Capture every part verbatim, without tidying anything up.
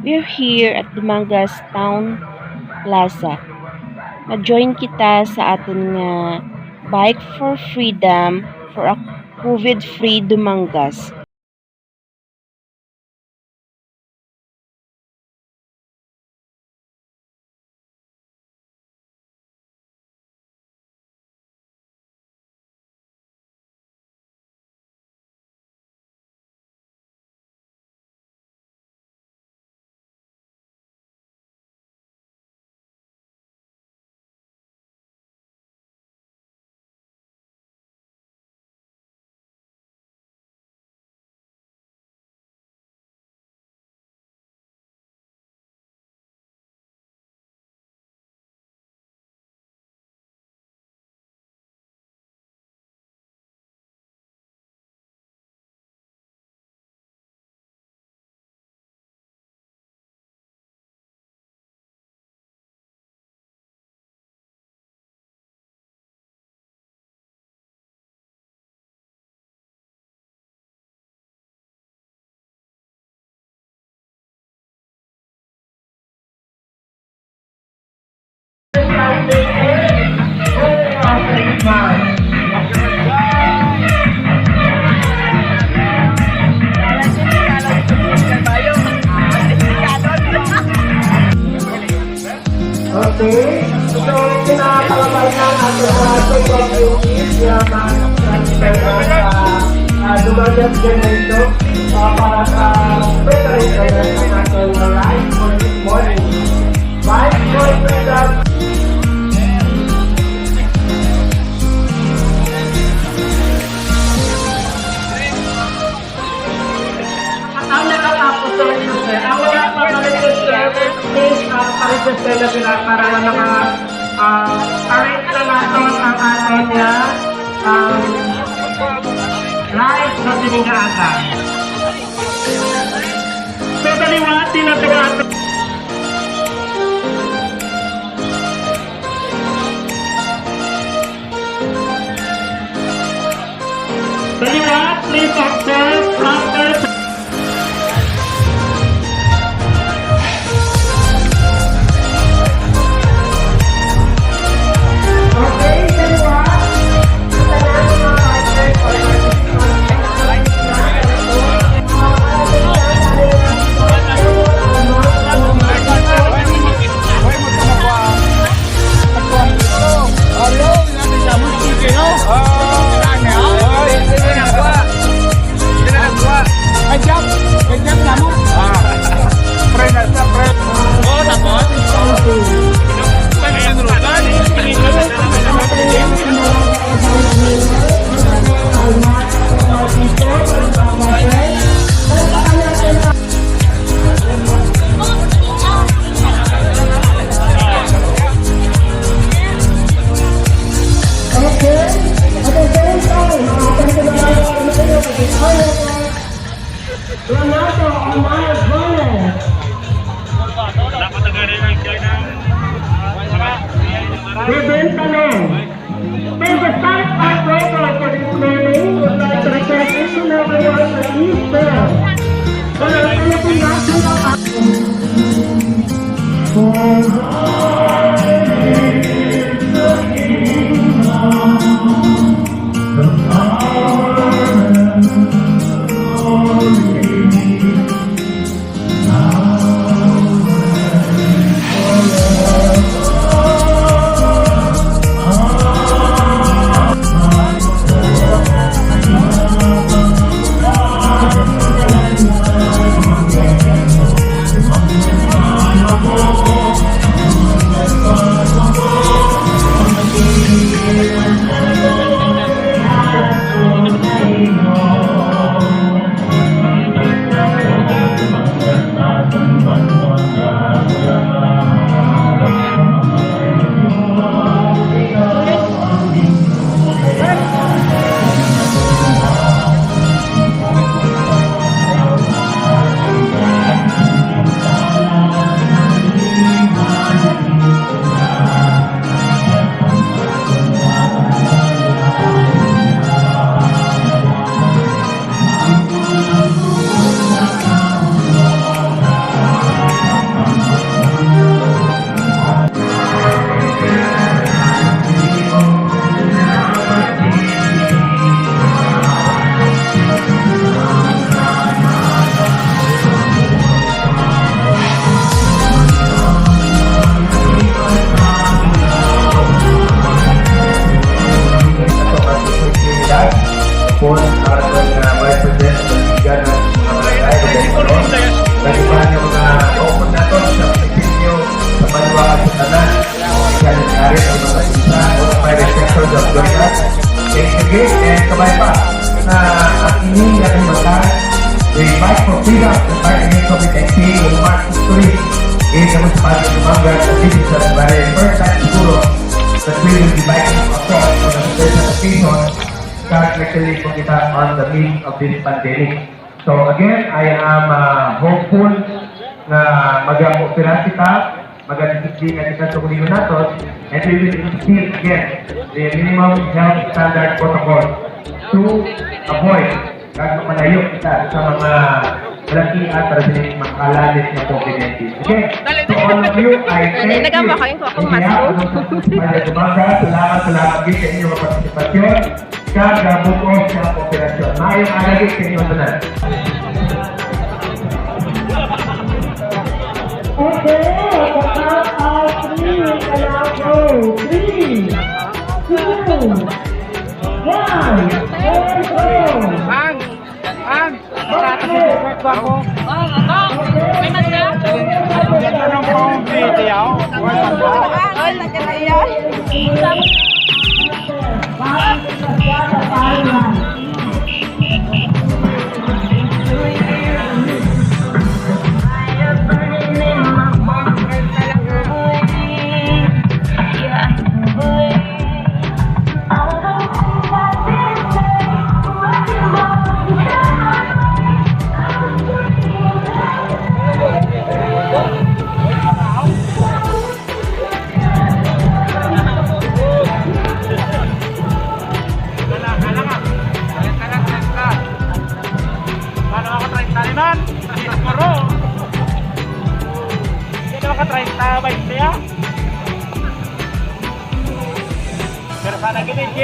We're here at Dumangas Town Plaza. Mag-join kita sa aton nga Bike for Freedom for a COVID-free Dumangas. Okay. So, pinapalabay na ang ating mga super beauties, yung mga transparent, ah, ah, Dumagat Generation, ah, para sa preparation ng ating live for this morning. Live for the Ang nakatapos sa register, ang wala pa ma-register, please, ah, pa-register na sila para nga maka, ah, arrange na natin ang aton nga, um, live sa sining nga aga. Sa daliwat, tinatawag Daliwat, please observe proper. Okay, daliwat. Sa tanan nga mga partners or participants, Ang aton, ah, Vice President, ang mga barangay, ang mga, nag-iba nga mga maupod nato sa munisipyo, sa banwa, sa tanan. Yan ang ari ang mga pinsa o the private sector of Dorian. Thank you, Gate, and kabay pa na ang ini nga kalimantan, the Bike for Freedom, the Bike Against COVID nineteen, will mark history in the municipality of Dumangas, and this is the very first time siguro that we will be biking across on a special occasion. Kag actually, kung kita on the midst of this pandemic. So again, I am, uh, hopeful nga magakooperate kita, magadisiplina kita sa kaugalingon naton, and we will instill again the minimum health standard protocol to avoid kag mapalayo kita sa mga balatian para sa makalalit nga COVID nineteen. Again, to all of you, I thank you. Nagama kayo, ako. In behalf of the Municipality of Dumangas, salamat, salamat gid sa inyong partisipasyon. Kag, ah, bug-os nga operasyon. Maayong aga gid sa inyo tanan. Okay, the count of three, Calabo. Three, two, one, let's go. Ang, ang, sa ating report ba ako? May man ka? Ang ganda ng fountain, tiyaw. Ay, nagkatayo. Paano ako treinta naman? Siguro. Hindi naman ka treinta, bainte, ah. Pero sana gini, G.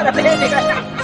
Tahimik ka.